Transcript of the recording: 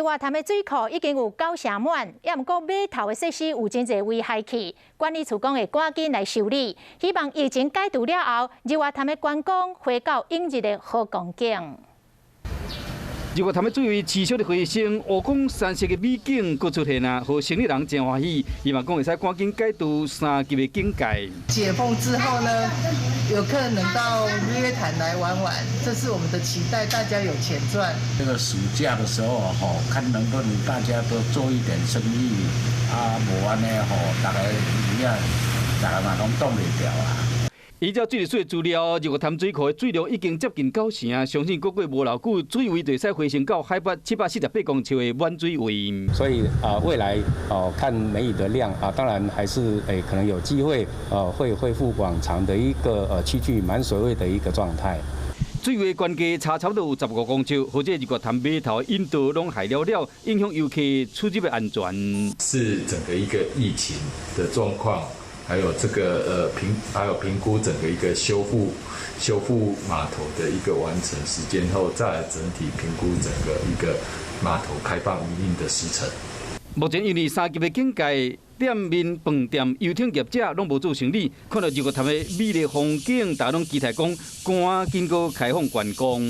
月潭的水庫已經有九成滿，也毋過碼頭的設施有真濟位害去，管理處講會趕緊來修理，希望疫情解除了後，日月潭的觀光回到往日的好光景。日月潭的水位持續的回升，湖光山色的美景閣出現啊，予生意人真歡喜。希望講會使趕緊解除三級的警戒。解封之後呢，遊客能到日月潭來玩玩，這是我們的期待，大家有錢賺。這個暑假的時候，吼，看能不能大家都做一點生意，啊，無按呢，吼，大家有影，大家嘛攏擋袂牢啊。依照水利署的資料，日月潭水庫的水量已經接近九成，相信閣過無偌久，水位就會使回升到海拔748公尺的滿水位。所以啊，未來哦，看梅雨的量啊，當然還是可能有機會會恢復往常的一個趨近滿水位的一個狀態。水位懸低差差不多有15公尺，予這日月潭碼頭引道攏害了了，影響遊客出入的安全。是整個一個疫情的狀況。還有這個還有評估整個一個修復碼頭的一個完成時間後，再來整體評估整個一個碼頭開放營運的時程。目前因為三級的警戒，店面、飯店、遊艇業者攏無做生意，看著日月潭的美麗風景，大家攏期待講趕緊閣開放觀光。